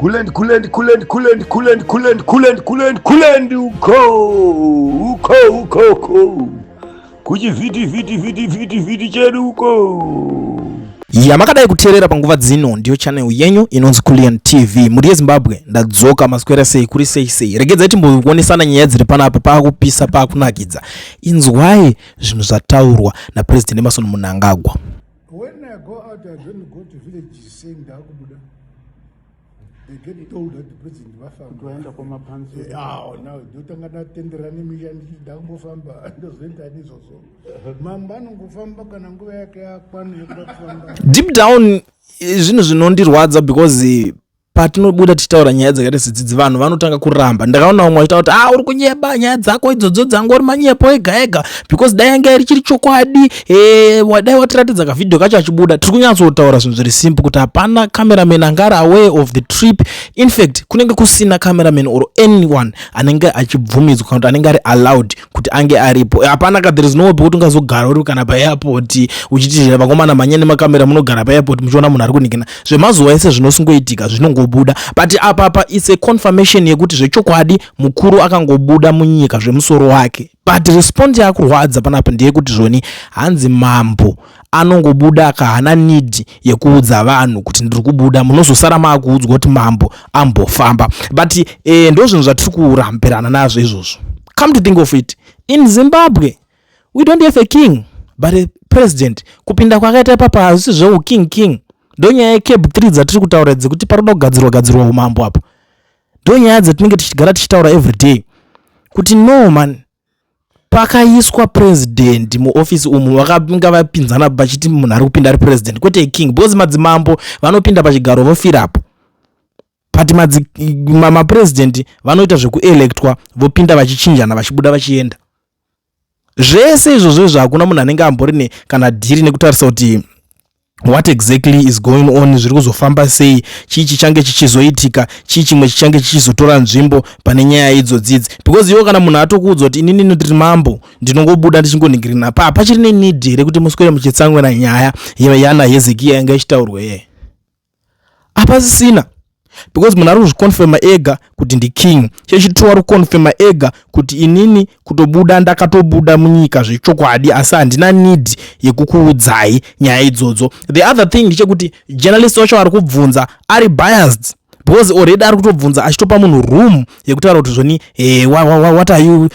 Kulend, kulend, kulend, kulend, kulend, kulend, kulend, kulend, kulend, uko, uko, uko, uko. Kuchivhiti, vhiti, vhiti, vhiti, vhiti chedu uko. Yamakadai kuteerera panguva dzino ndiyo channel yenyu inonzi Kulian TV. Mhuri yeZimbabwe, ndadzoka. Maswera sei? Kuri sei sei? Regedzai timboonesana nyaya dziri panapa. Paakupisa, paakunakidza. Inzwai zvinhu zvataurwa naPresident Emmerson Mnangagwa. When I go out, I don't go to villages saying ndakubuda. They get told that the president vafamba. Kuenda kwamapanzi. Ah, now ndotanga ndatendera nemisha ndichiti ndakumbofamba, ndozoenda neizvozvo. Mambo anongofamba kana nguva yake yakwana yekuda kufamba. Deep down, zvinhu zvinondirwadza because patinobuda tichitaura nyaya dzakaita sedzidzi, vanhu vanotanga kuramba. Ndakaona umwe achitaura kuti, "Ah, uri kunyeba, nyaya dzako idzodzo dzangori manyepo ega ega, because dai yanga iri chiri chokwadi, dai watiratidza kavhidhio kacho achibuda." Tiri kunyatsotaura zvinhu zviri simple kuti hapana cameraman anga ari aware of the trip. In fact, kunenge kusina cameraman or anyone anenge achibvumidzwa kana kuti anenge ari allowed kuti ange aripo. Hapana ka, there is no way pekuti ungazogara uri kana paairport uchiti, "Vakomana, mhanya nemakamera." Munogara paairport muchiona munhu ari kunikina. Zvemazuva ese zvinosingoitika, zvinongobuda, but apapa it's a confirmation yekuti zvechokwadi mukuru akangobuda munyika zvemusoro wake. But response yakurwadza panapa ndeyekuti zvoni hanzi mambo anongobuda akahana need yekuudza vanhu kuti ndiri kubuda. Munozosara maakuudzwa kuti mambo ambofamba. But ndo zvinhu zvatiri kurambirana nazvo izvozvo. Come to think of it, in Zimbabwe we don't have a king but a president. Kupinda kwakaita ipapa hazvisi zveuking king. Ndo nyaya yeCAB 3 dzatiri kutaura dzekuti paroda kugadzirwa gadzirwa umambo apo. Ndo nyaya dzatinenge tichigara tichitaura every day kuti no man, pakaiswa president muofisi umu, vakanga vapinzana vachiti munhu ari kupinda ari president, kwete king, because madzimambo vanopinda pachigaro vofirapo, but mapresident vanoita zvekuelectwa, vopinda vachichinjana, vachibuda vachienda. Zvese izvozvo izvo hakuna munhu anenge ambori kana dhiri nekutarisa kuti what exactly is going on, zviri kuzofamba sei, chii chichange chichizoitika, chii chimwe chichange chichizotora nzvimbo pane nyaya idzodzidzi. Because iwo kana munhu atokuudza kuti inini ndiri mambo, ndinongobuda ndichingoningirina pa, pachiri neneed here kuti muswere muchitsamwira nyaya yana Hezekiya yanga ichitaurwa yeye? Hapasisina, because munhu ari kuzviconfirma ega kuti ndiking. Chechitwo, ari kuconfirma ega kuti inini kutobuda ndakatobuda munyika zvechokwadi, asi handina need yekukuudzai nyaya idzodzo. The other thing ndechekuti journalist wacho ari kubvunza ari biased, because already ari kutobvunza achitopa munhu room yekutaura kuti zvoni, what are you,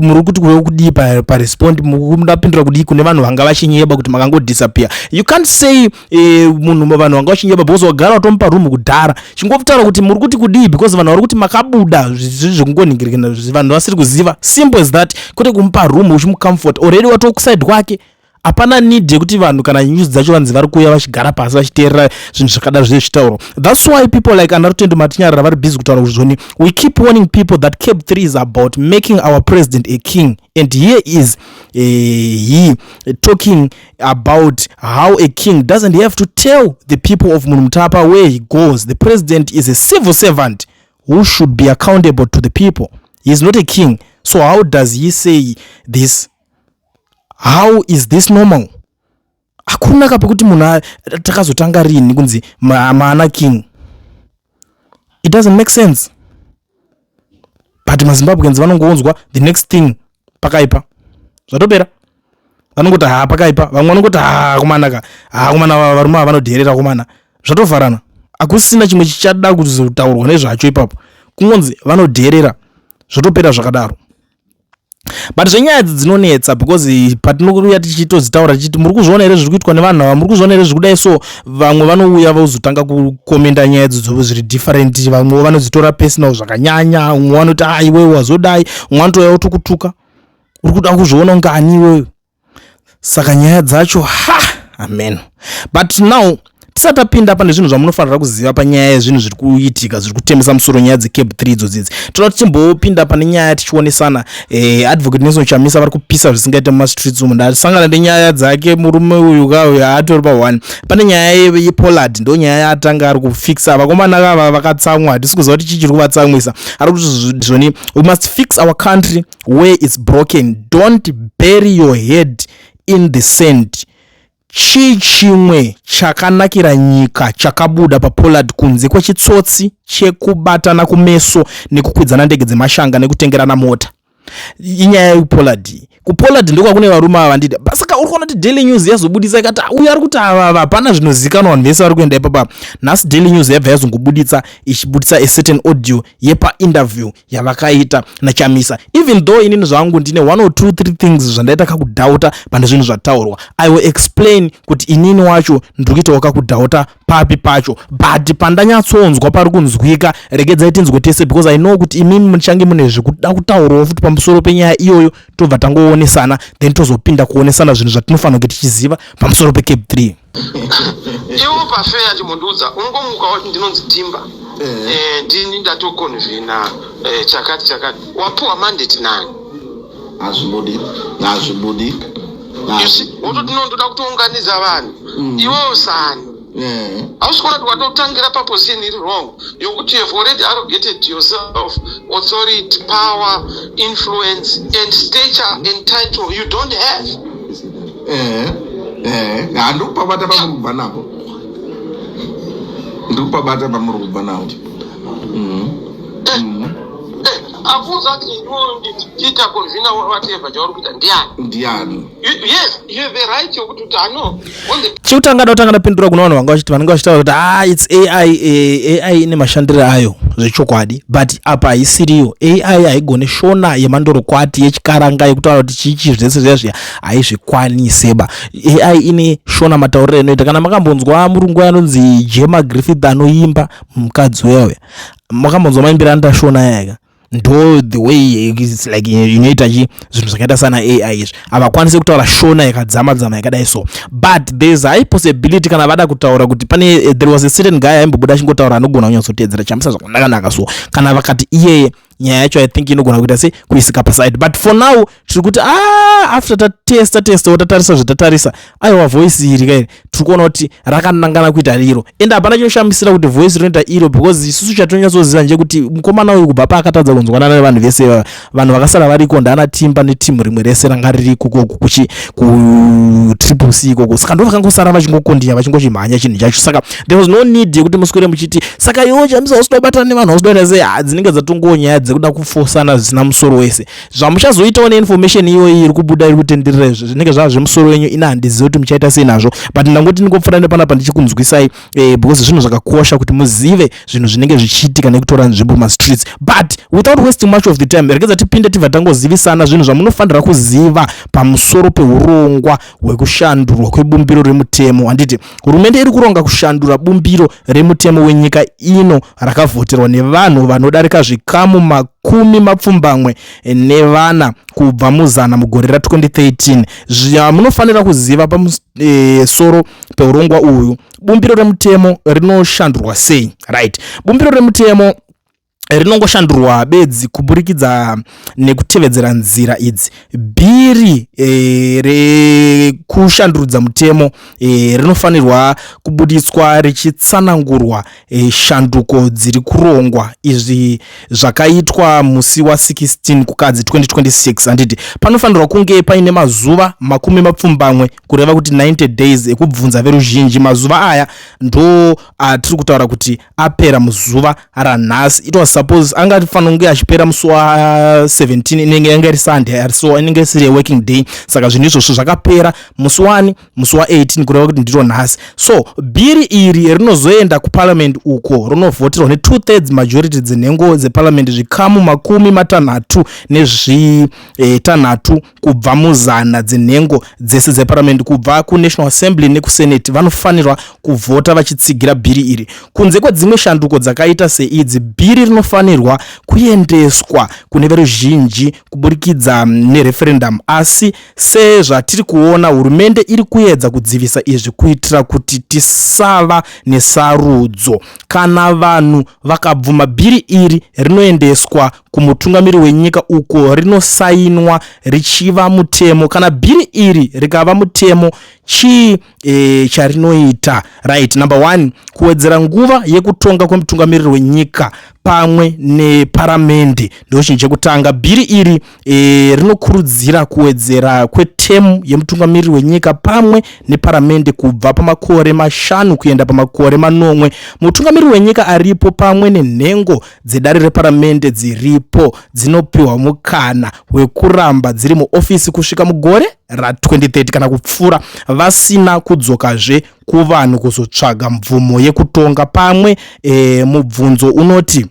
muri kuti kudii parespond, mudapindura kudii kune vanhu vanga vachinyeba kuti makangodisappear? You can't say munhu, vanhu vanga vachinyeba, because wagara watomupa room kudhara. Chingotaura kuti muri kuti kudii, because vanhu vari kuti makabuda zviri zvekungoningirikana, vanhu vasiri kuziva. Simple as that, kwete kumupa room uchimucomfort. Already watokuside kwake. Hapana need yekuti vanhu kana news dzacho vanzi vari kuuya vachigara pasi vachiteerera zvinhu zvakadaro zvine zvichitaurwa. That's why people like anaRutendo Matinyarara vari busy kutaura kuti zvoni, we keep warning people that CAB 3 is about making our president a king, and here is he talking about how a king doesn't have to tell the people of Munhumutapa where he goes. The president is a civil servant who should be accountable to the people. He is not a king, so how does he say this? How is this normal? Hakuna kapekuti munhu takazotanga rini kunzi maana king. It doesn't make sense, but maZimbabweans vanongounzwa the next thing, pakaipa, zvatopera. Vanongoti, "Ha, pakaipa." Vamwe vanongoti, "Ha, kumanaka, ha, kumana, varume ava vanodherera kumana." Zvatovharana, hakusina chimwe chichada kuzotaurwa nezvacho ipapo, kungonzi vanodherera, zvotopera zvakadaro. But zvenyaya idzi dzinonetsa, because patinouya tichitodzitaura tichiti, "Muri kuzviona here zviri kuitwa nevanhu ava? Muri kuzviona here zviri kudai?" So vamwe vanouya vozotanga kukomenda nyaya idzodzo zviri different. Vamwe vanodzitora personal zvakanyanya. Umwe vanoti, "A, iwewe wazodai." Umwe vanotouya votokutuka, "Uri kuda kuzviona kunge ani iwewe?" Saka nyaya dzacho, ha, amen. But now tisati tapinda pane zvinhu zvamunofanira kuziva panyaya yezvinhu zviri kuitika zviri kutemesa musoro, nyaya dzeCAB 3 idzodzidzi, toda tichimbopinda pane nyaya tichionesana. Advocate Nelson Chamisa vari kupisa zvisingaite mumastreets umu. Ndasangana nenyaya dzake murume uyu kauyu, haatori pa1 pane nyaya yePolad. Ndo nyaya yaatanga ari kufixa. Vakomana ava vakatsamwa, hatisi kuziva kuti chii chiri kuvatsamwisa. Ari kuti zvoni, "We must fix our country where it's broken. Don't bury your head in the sand." Chii chimwe chakanakira nyika chakabuda paPollard kunze kwechitsotsi chekubatana kumeso nekukwidzana ndege dzemashanga nekutengerana mota? Inyaya yekuPollard iyi. KuPollard ndokwa kune varume ava ndida. Saka uri kuona kuti Daily News yazobudisa ikati ah, uyu ari kuti ava ava hapana zvinozikanwa vanhu vese vari kuenda ipapa. Nhasi Daily News yabva yazongobuditsa ichibuditsa a certain audio yepainterview yavakaita nachamisa. Even though inini zvangu ndine one or two three things zvandaita kakudhauta pane zvinhu zvataurwa, I will explain kuti inini wacho ndiri kuitawo kakudhauta papi pacho, but pandanyatsonzwa pari kunzwika regedzai tinzwe tese, because I know kuti imimi muchange mune zvekuda kutaurawo futi pamusoro penyaya iyoyo. Tobva tangoonesana, then tozopinda kuonesana zvinhu zvatinofanira kunge tichiziva pamusoro peCAB 3. Iwo pafeya chimbondiudza, unongomuka wati ndinonzi Timba, ndini ndatoconvena chakati chakati, wapuwa mandate nani? Hazvibudi, hazvibudi. You see, wototi no, ndoda kutounganidza vanhu. Iwewo sani hausi kuona kuti watotangira paposition iri wrong yokuti you have already arrogated yourself authority, power, influence and stature and title you don't have. Eh, handikupabata pamuri kubva napo, ndikupabata pamuri kubva napo. Akuudza kuti iwe ndiita convener, whatever chauri kuita, ndiani? Ndiani? Yes, you have a right yokuti kuti ano on the Chekutanga, da kutanga ndapindura kuna vanhu vanga vachiti, vanenge vachitaura kuti ah, it's AI. AI ine mashandiro ayo zvechokwadi, but apa haisiriyo AI. Haigone Shona yemandorokwati, yechikaranga, yekutaura kuti chichi zvese zviya zviya, haizvikwanise ba. AI ine Shona matauriro inoita. Kana makambonzwa murungu anonzi Jema Griffith anoimba, mukadzi uya uya, makambonzwa maimbiro anoita Shona yaka, ndo the way it's like inoita chi zvinhu zvakaita sana AI izvi. Havakwanisi kutaura Shona yakadzama dzama yakadai so, but there's high possibility kana vada kutaura kuti pane there was a certain guy aimbobuda achingotaura anogona kunyatsotedzera Chamisa zvakanaka. So kana vakati iyeye, nyaya yacho I think inogona kuita se kuisika paside, but for now tiri kuti ah, after tatesta testawo, tatarisa zvatatarisa, aiwa, voice iri kairi tiri kuona kuti rakanangana kuita riro, ende hapana chinoshamisira kuti voice rinoita iro, because isusu chatinonyatsoziva ndechekuti mukomana uyu kubva paakatadza kunzwanana nevanhu vese ivava, vanhu vakasara variko ndaana Timba netimu rimwe rese ranga riri ikoko kuchi kuTriple C ikoko. Saka ndo vakangosara vachingokondinya, vachingochimhanya chinhu chacho. Saka there was no need yekuti muswere muchiti saka iwo Chamisa usida kubatana nevanhu, usida kuita sei. Ah, dzinenge dzatongowo nyaya dzekuda kufosana zvisina musoro wese. Zvamuchazoitawo neinformation iyoyi iri kubuda, iri kutenderera izvo, zvinenge zvava zvemusoro wenyu. Ina handizivi kuti muchaita sei nazvo, but ndangoti ndingopfuura nepanapa ndichikunzwisai because zvinhu zvakakosha kuti muzive zvinhu zvinenge zvichiitika nekutora nzvimbo mumastreets. But without wasting much of the time, regedza tipinde, tibva tangozivisana zvinhu zvamunofanira kuziva pamusoro peurongwa hwekushandurwa kwebumbiro remutemo. Handiti hurumende iri kuronga kushandura bumbiro remutemo wenyika ino rakavhoterwa nevanhu vanodarika zvikamu 74 kubva muzana mugore ra2013. Zvamunofanira kuziva pamusoro peurongwa uyu: bumbiro remutemo rinoshandurwa sei? Right, bumbiro remutemo rinongoshandurwa bedzi kuburikidza nekutevedzera nzira idzi. Bhiri rekushandurudza mutemo rinofanirwa kubuditswa richitsanangurwa shanduko dziri kurongwa. Izvi zvakaitwa musi wa16 Kukadzi 2026. Handiti panofanirwa kunge paine mazuva 70, kureva kuti 90 days, ekubvunza veruzhinji. Mazuva aya ndo atiri kutaura kuti apera muzuva ranhasi. It was suppose anga fanira kunge achipera musi wa17, inenge yanga iri Sunday, so inenge isiri working day. Saka zvinhu izvozvo zvakapera musi wani? Musi wa18, kureva kuti ndiro nhasi. So bhiri iri rinozoenda kuparliament uko rinovhoterwa ne2/3 majority dzenhengo dzeparliament, zvikamu 65 kubva muzana dzenhengo dzese dzeparliament kubva kuNational Assembly nekuSenate vanofanirwa kuvhota vachitsigira bhiri iri. Kunze kwedzimwe shanduko dzakaita seidzi, bhiri rinofanirwa kuendeswa kune veruzhinji kuburikidza nereferendum. Asi sezvatiri kuona, hurumende iri kuedza kudzivisa izvi kuitira kuti tisava nesarudzo. Kana vanhu vakabvuma bhiri iri, rinoendeswa kumutungamiri wenyika uko rinosainwa richiva mutemo. Kana bhiri iri rikava mutemo, chii charinoita? Right, number one, kuwedzera nguva yekutonga kwemutungamiriri wenyika pamwe neparamende. Ndo chinhu chekutanga. Bhiri iri rinokurudzira kuwedzera kwete temu yemutungamiriri wenyika pamwe neparamende kubva pamakore mashanu kuenda pamakore manomwe. Mutungamiriri wenyika aripo pamwe nenhengo dzedare reparamende dziripo dzinopiwa mukana wekuramba dziri muofisi kusvika mugore ra2030 kana kupfuura vasina kudzokazve kuvanhu kuzotsvaga mvumo yekutonga. Pamwe mubvunzo unoti,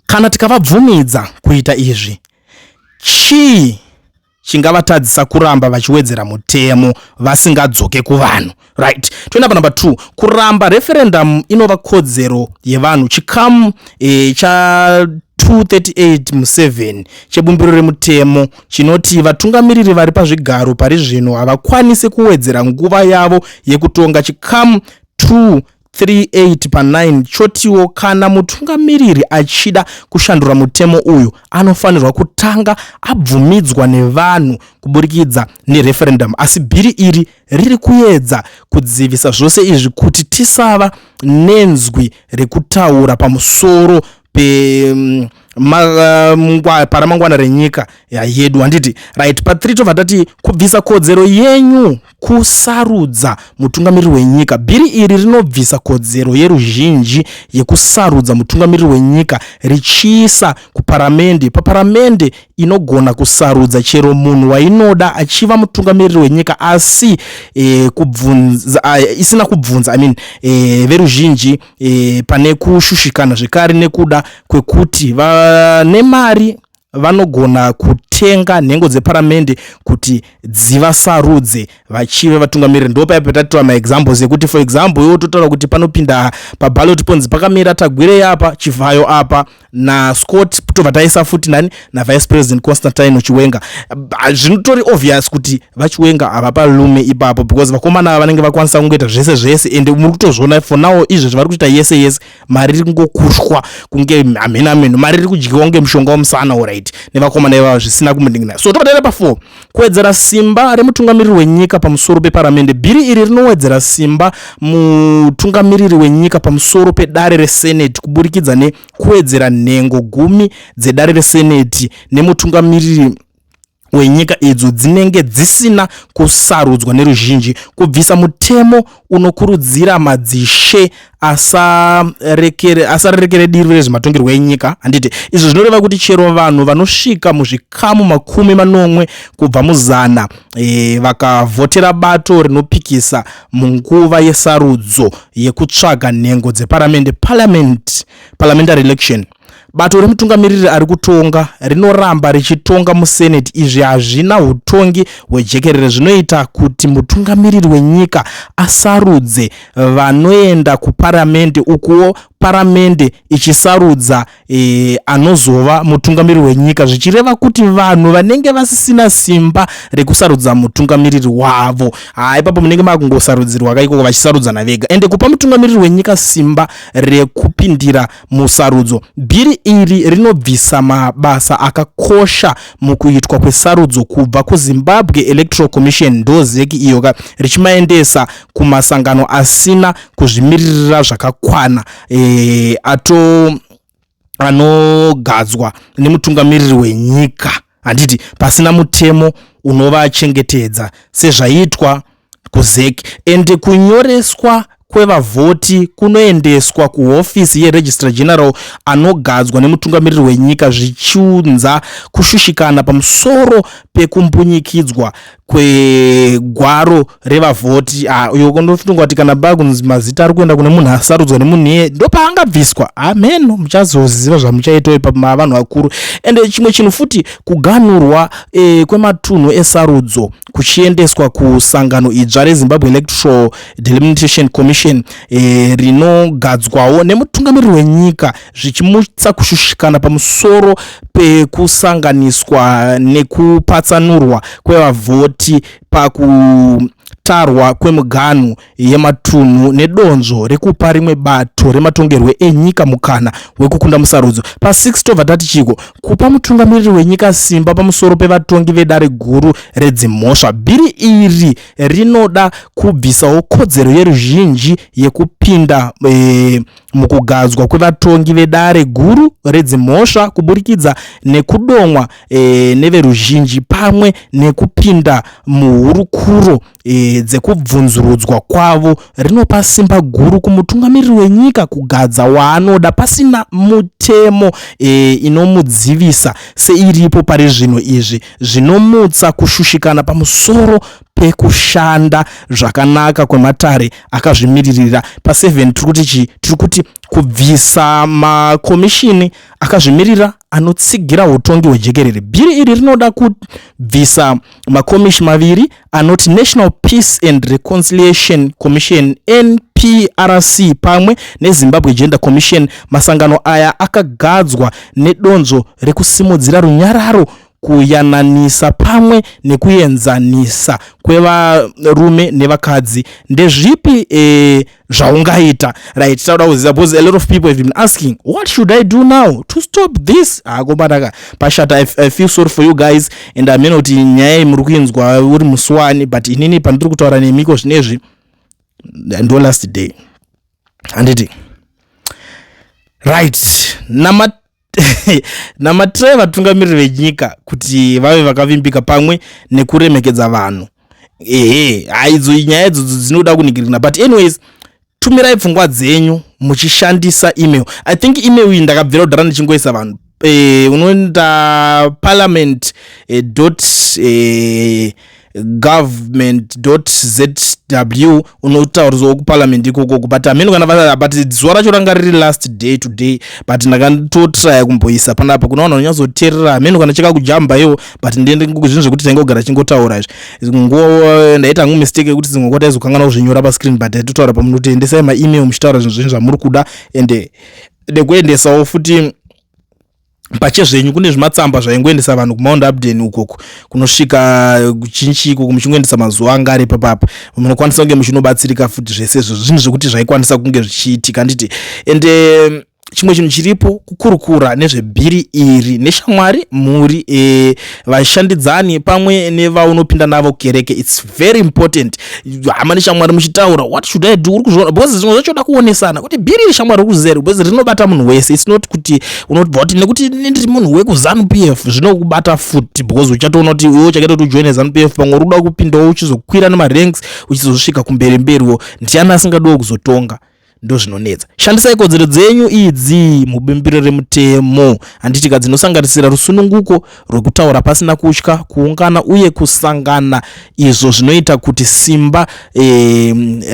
kana tikavabvumidza kuita izvi, chii chingavatadzisa kuramba vachiwedzera mutemo vasingadzoke kuvanhu? Right, toenda panumber 2, kuramba referendum inova kodzero yevanhu. Chikamu cha 238 mu7 chebumbiro remutemo chinoti vatungamiriri vari pazvigaro pari zvino havakwanisi kuwedzera nguva yavo yekutonga. Chikamu 238 pa9 chotiwo kana mutungamiriri achida kushandura mutemo uyu, anofanirwa kutanga abvumidzwa nevanhu kuburikidza nereferendum. Asi bhiri iri riri kuedza kudzivisa zvose izvi kuti tisava nenzwi rekutaura pamusoro paramangwana renyika yedu, handiti? Right, pa3 tobva tati kubvisa kodzero yenyu kusarudza mutungamiriri wenyika. Bhiri iri rinobvisa kodzero yeruzhinji yekusarudza mutungamiriri wenyika richiisa kuparamende. Paparamende inogona kusarudza chero munhu wainoda achiva mutungamiriri wenyika, asi kubvunza, isina kubvunza, I mean, veruzhinji. Pane kushushikana zvekare nekuda kwekuti vane mari vanogona kutenga nhengo dzeparamende kuti dzivasarudze vachive vatungamiriri. Ndo paya patatora maexamples ekuti, for example, iwo totaura kuti panopinda paballot ponzi pakamira Tagwirei apa, Chivayo apa naScott, tobva taisa futi nani, naVice President Constantino Chiwenga. Zvinotori obvious kuti vaChiwenga havapalume ipapo because vakomana ava vanenge vakwanisa kungoita zvese zvese. Ende muri kutozviona for now izvezvi vari kuita yese yese, mari iri kungokushwa kunge hameno hameno, mari iri kudyiwa kunge mushonga wemusana, alright, nevakomana ivava zvisina kumudingina. So tobva taenda pa4, kuwedzera simba remutungamiriri wenyika pamusoro peparamende. Bhiri iri rinowedzera simba mutungamiriri wenyika pamusoro pedare reseneti kuburikidza nekuwedzera nhengo 10 dzedare reseneti nemutungamiriri wenyika idzo dzinenge dzisina kusarudzwa neruzhinji. Kubvisa mutemo unokurudzira madzishe asarerekere diri rezvematongerwo enyika, handiti? Izvi zvinoreva kuti chero vanhu vanosvika muzvikamu 70 kubva muzana vakavhotera bato rinopikisa munguva yesarudzo yekutsvaga nhengo dzeparamende, parliamentary election, bato remutungamiriri ari kutonga rinoramba richitonga museneti. Izvi hazvina utongi hwejekerere, zvinoita kuti mutungamiriri wenyika asarudze vanoenda kuparamende, ukuwo paramende ichisarudza anozova mutungamiriri wenyika, zvichireva kuti vanhu vanenge vasisina simba rekusarudza mutungamiriri wavo. Ha, ipapo munenge makungosarudzirwa kaikoko vachisarudzana vega. Ende kupa mutungamiriri wenyika simba rekupindira musarudzo. Bhiri iri rinobvisa mabasa akakosha mukuitwa kwesarudzo kubva kuZimbabwe Electoral Commission, ndo ZEC iyoka, richimaendesa kumasangano asina kuzvimiririra zvakakwana ato anogadzwa nemutungamiriri wenyika, handiti, pasina mutemo unovachengetedza sezvaiitwa kuZEC. Ende kunyoreswa kwevavhoti kunoendeswa kuhofisi yeRegistrar General anogadzwa nemutungamiriri wenyika, zvichiunza kushushikana pamusoro pekumbunyikidzwa kwegwaro revavhoti. Uyo ndofunga kuti kana bakunzi mazita ari kuenda kune munhu asarudzwa nemunhu iye, ndopaangabviswa. Ameno, muchazoziva zvamuchaitawo ipapo mavanhu vakuru. Ende chimwe chinhu futi, kuganurwa kwematunhu esarudzo kuchiendeswa kusangano idzva reZimbabwe Electoral Delimitation Commission, rinogadzwawo nemutungamiriri wenyika, zvichimutsa kushushikana pamusoro pekusanganiswa nekupatsanurwa kwevavhoti pakutarwa kwemuganhu yematunhu nedonzvo rekupa rimwe bato rematongerwe enyika mukana wekukunda musarudzo. Pa6 tobva tati chiko? Kupa mutungamiriri wenyika simba pamusoro pevatongi vedare guru redzimhosva. Bhiri iri rinoda kubvisawo kodzero yeruzhinji yekupinda mukugadzwa kwevatongi vedare guru redzimhosva kuburikidza nekudomwa neveruzhinji pamwe nekupinda muhurukuro dzekubvunzurudzwa kwavo. Rinopa simba guru kumutungamiriri wenyika kugadza waanoda pasina mutemo inomudzivisa seiripo pari zvino. Izvi zvinomutsa kushushikana pamusoro pekushanda zvakanaka kwematare akazvimiririra. Pa7 tiri kuti chii? Tiri kuti kubvisa makomishini akazvimirira anotsigira utongi hwejekerere. Bhiri iri rinoda kubvisa makomishi maviri anoti National Peace and Reconciliation Commission, NPRC, pamwe neZimbabwe Gender Commission. Masangano aya akagadzwa nedonzvo rekusimudzira runyararo, kuyananisa pamwe nekuenzanisa kwevarume nevakadzi. Ndezvipi zvaungaita? Right, tauda kuziva because a lot of people have been asking, "What should I do now to stop this?" Akombanaka, pashata. I feel sorry for you guys and amene kuti nyaya iyi muri kuinzwa uri musi wani, but inini pandiri kutaura nemiko zvinezvi ndo last day, handiti? Right, namatirai vatungamiriri venyika kuti vave vakavimbika pamwe nekuremekedza vanhu. Ehe, haidzo nyaya idzodzo dzinoda kuningirina, but anyways, tumirai pfungwa dzenyu muchishandisa email. I think email iyi ndakabvira kudhara ndichingoisa vanhu. Unoenda parliament dot government zw, unotauriswawo kuparliament ikokoko, but hameno kana, but zuva racho ranga riri last day today, but ndakatotraya kumboisa panapa kuna vanhu vanonyatsoteerera. Hameno kana chakakujamba iwo, but ndende zvinhu zvekuti taingogara chingotaura izvi. Nguva ndaita hangu mistake yekuti dzimwe nguva taizokanganwa kuzvinyora pascreen, but taitotaura pamunoti endesai maemail muchitaura zvinhu zvenyu zvamuri kuda and nekuendesawo futi pachezvenyu. Kune zvimatsamba zvaingoendesa vanhu kuMount Hampden ukoko, kunosvika kuchinchi ikoko, muchingoendesa mazuva anga ari papapa, munokwanisa kunge muchinobatsirika futi. Zvese izvo zvinhu zvekuti zvaikwanisa kunge zvichiitika, handiti? And chimwe chinhu chiripo, kukurukura nezvebhiri iri neshamwari, mhuri, vashandidzani pamwe nevaunopinda navo kereke. It's very important, hama neshamwari muchitaura, "What should I do?" Uri kuzviona, because zvimwe zvachoda kuonesana kuti bhiri iri, shamwari, uri because rinobata munhu wese. It's not kuti unobva kuti nekuti ndiri munhu wekuZANU PF, zvinokubata futi, because uchatoona kuti iwe uchakaita kuti ujoine ZANU PF, pamwe uri kuda kupindawo uchizokwira nemaranks, uchizosvika kumberi mberiwo. Ndiani asingadiwo kuzotonga? Ndo zvinonetsa. Shandisai kodzero dzenyu idzi mubumbiro remutemo, handitika? Dzinosanganisira rusununguko rwekutaura pasina kutya, kuungana uye kusangana, izvo zvinoita kuti simba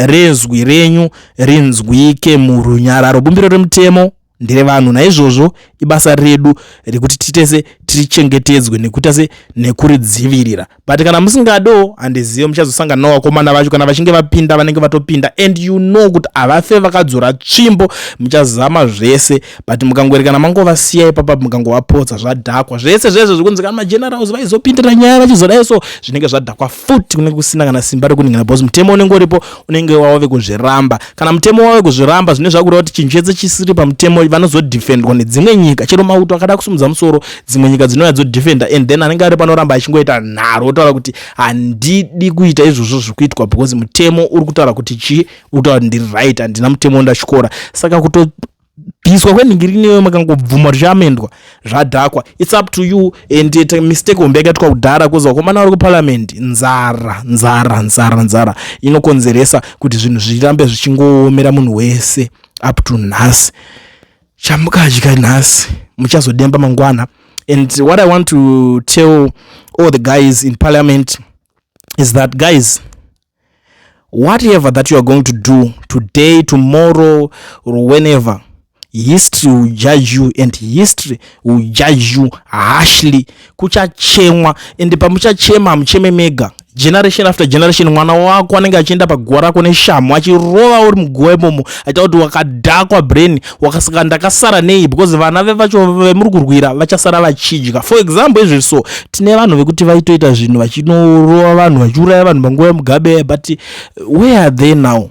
rezwi renyu rinzwike murunyararo. Bumbiro remutemo nderevanhu, naizvozvo ibasa redu rekuti titese tirichengetedzwe nekuita se nekuridzivirira. But kana musingado, handizive, muchazosangana navakomana vacho kana vachinge vapinda. Vanenge vatopinda and you know kuti havafe vakadzora tsvimbo. Muchazama zvese, but mukangoerekana mangovasiya ipapa, mukangovapotsa, zvadhakwa zvese zvese zvekunzi kana magenerals vaizopindira nyaya vachizodai, so zvinenge zvadhakwa futi. Kunenge kusina kana simba rekuningira because mutemo unenge uripo, unenge wave kuzviramba. Kana mutemo wave kuzviramba, zvine zvakureva kuti chinhu chese chisiri pamutemo vanozodefendwa nedzimwe nyika. Chero mauto akada kusumudza musoro, dzimwe nyika dzinouya dzodefenda, and then anenge ari panoramba achingoita nharo, otaura kuti handidi kuita izvozvo zviri kuitwa because mutemo uri kutaura kuti chii? Uri kutaura kuti ndiri right, handina mutemo wandachikora. Saka kutobviswa kwenhingiriniyo, makangobvuma kuti chamendwa, zvadhakwa. It's up to you. And mistake hombe yakaitwa kudhara kuzi vakomana vari kuparliament, nzara, nzara, nzara, nzara inokonzeresa kuti zvinhu zvirambe zvichingoomera munhu wese up to nhasi. Chamukadya nhasi, muchazodemba mangwana. And what I want to tell all the guys in parliament is that, guys, whatever that you are going to do today, tomorrow or whenever, history will judge you, and history will judge you harshly. Kuchachemwa, and pamuchachema hamucheme mega. Generation after generation, mwana wako anenge achienda paguva rako neshamu achirova uri muguva imomo, aita kuti wakadhakwa brain, wakasaka ndakasara nei, because vana vevacho vemuri kurwira vachasara vachidya. For example, izvezvi so tine vanhu vekuti vaitoita zvinhu vachinorova vanhu, vachiuraya vanhu panguva yeMugabe, but where are they now?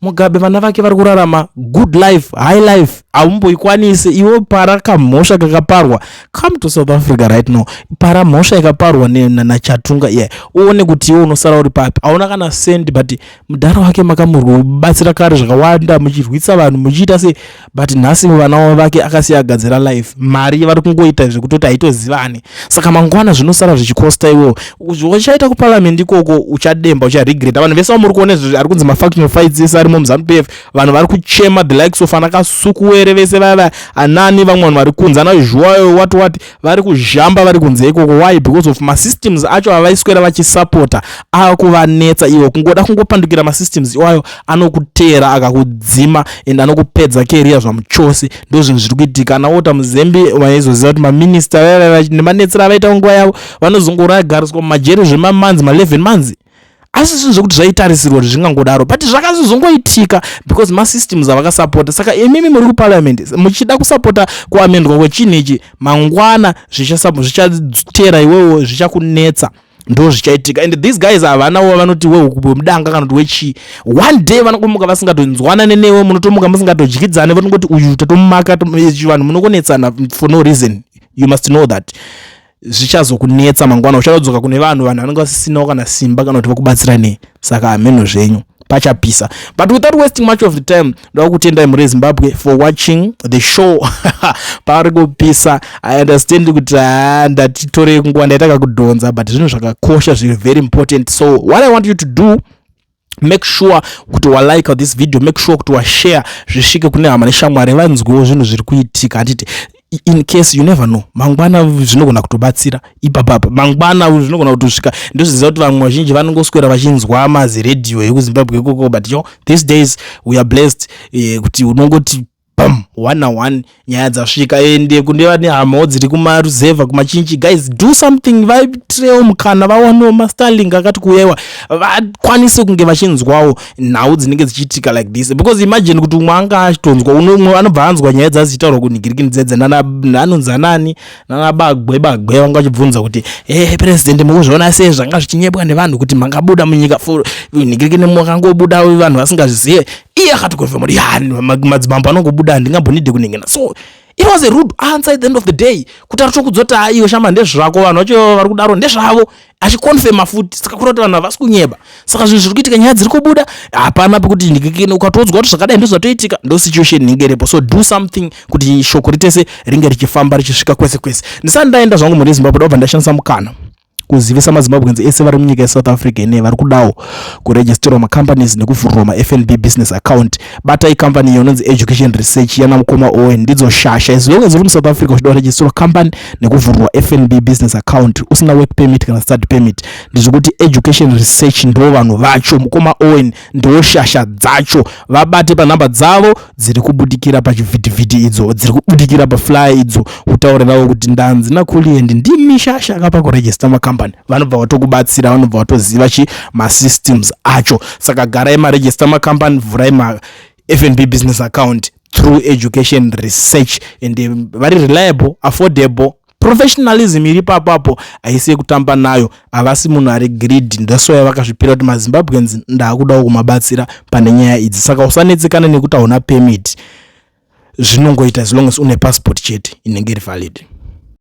Mugabe vana vake vari kurarama good life, high life. Haumboikwanisi iwe. Para kamhosva kakaparwa. Come to South Africa right now, para mhosva yakaparwa naChatunga iye, uone kuti iwe unosara uri papi. Hauna kana sendi, but mudhara wake makamurwabatsira kare zvakawanda, muchirwisa vanhu, muchiita sei, but nhasi vana vake akasiya agadzira life, mari vari kungoita zvekutoti haitozivani. Saka mangwana zvinosara zvichikosta iwewo. Zvachaita kuparliament ikoko, uchademba, ucharegreta. Vanhu vese vamuri kuona izvozvi ari kunzi mafactional fights ese arimo muZANU PF, vanhu vari kuchema, the likes of ana Kasukuwere vese vaya, anani, vamwe vanhu vari kunze, ana Zhuwayo, what what, vari kuzhamba vari kunze ikoko. Why? Because of masystems acho avaiswera vachisapota akuvanetsa. Iwo kungoda kungopandukira masystems iwayo, anokuteera akakudzima and anokupedza career zvamuchose. Ndo zvinhu zviri kuitika. Ana Walter Muzembi vaizoziva kuti maminista nemanetsero avaita nguva yavo, vanozongoragariswa mumajeri zvemamanzi ma11 months, asi zvinhu zvekuti zvaitarisirwa kuti zvingangodaro, but zvakazozongoitika because masystems avakasapota. Saka imimi muri kuparliament muchida kusapota kuamendwa kwechinhu ichi, mangwana zvichatera iwewo, zvichakunetsa. Ndo zvichaitika. And these guys havanawo vanoti wemudanga kana kuti wechii. One day vanongomuka vasingatonzwanane newe, munotomuka musingatodyidzane, vanongoti uyu tatomumaka. Vanhu munokonetsana for no reason. You must know that zvichazokunetsa mangwana. Uchadzoka kune vanhu, vanhu vanenge vasisinawo kana simba kana kuti vokubatsira nei. Saka hameno zvenyu, pachapisa. But without wasting much of the time, ndoda kutendai muri Zimbabwe for watching the show. Pari kupisa. I understand kuti ha, ndatitorei kunguva, ndaita kakudhonza, but zvinhu zvakakosha, zviri very important. So what I want you to do, make sure kuti walike this video, make sure kuti washare, zvisvike kune hama neshamwari, vanzwewo zvinhu zviri kuitika, handiti? In case you never know, mangwana zvinogona kutobatsira ipapapa, mangwana zvinogona kutosvika. Ndozviziva kuti vamwe vazhinji vanongoswera vachinzwa maziredhiyo ekuZimbabwe ikoko, but yo, these days we are blessed kuti unongoti bam, one na one, nyaya dzasvika. Ende kune vane hamawo dziri kumaruzevha, kumachinchi, guys, do something, vaitirewo mukana, vawanewo maStarlink akati kuuyayiwa, vakwanise kunge vachinzwawo nhau dzinenge dzichiitika like this. Because imagine kuti umwe anga achitonzwa, umwe anobva anzwa nyaya dzadzichitaurwa kunhingirikini dzedze, anonzi anani, nanabagwe bagwe, vanga vachibvunza kuti, "E president, mukuzviona sei zvanga zvichinyebwa nevanhu kuti mangabuda munyika nhingirikini, makangobuda vanhu vasingazvizive?" Iye akati confirm, "Ya, madzimambo anongobuda, handingambonide kuningina." So it was a rude answer at the end of the day, kuti ari tokudzoti, "Aiwe shama, ndezvako, vanhu vacho vari kudaro ndezvavo," achiconfirma futi. Saka kureva kuti vanhu havasi kunyeba. Saka zvinhu zviri kuitika, nyaya dziri kubuda, hapana pekuti ndikikini ukatodzwa kuti zvakadai ndozvatoitika. Ndo situation inenge iripo. So do something kuti shoko ritese ringe richifamba, richisvika kwese kwese. Ndisati ndaenda zvangu muri Zimbabwe, ndobva ndashandisa mukana kuzivisa maZimbabweans ese vari munyika yeSouth Africa ine vari kudawo kuregisterwa macompanies nekuvhurirwa maFNB business account. Batai company iyo inonzi Education Research yana mukoma Owen, ndidzo shasha. As long as uri muSouth Africa uchida kuregisterwa company nekuvhurirwa FNB business account, usina work permit kana study permit, ndezvekuti Education Research ndo vanhu vacho. Mukoma Owen ndo shasha dzacho. Vabate panhamba dzavo dziri kubudikira pachivhitivhiti idzo, dziri kubudikira paflyer idzo. Utaure navo kuti, "Ndanzi naKuliendi, ndimi shasha akapa kuregister makambani." Vanobva vatokubatsira, vanobva vatoziva chi masystems acho. Saka garai maregister makambani, vhurai maFNB business account through Education Research. And vari reliable, affordable, professionalism iri papapo haisi yekutamba nayo. Havasi munhu ari greedy. That's why vakazvipira kuti maZimbabweans ndaakudawo kumabatsira pane nyaya idzi. Saka usanetsekana nekuti hauna permit, zvinongoita as long as une passport chete inenge iri valid.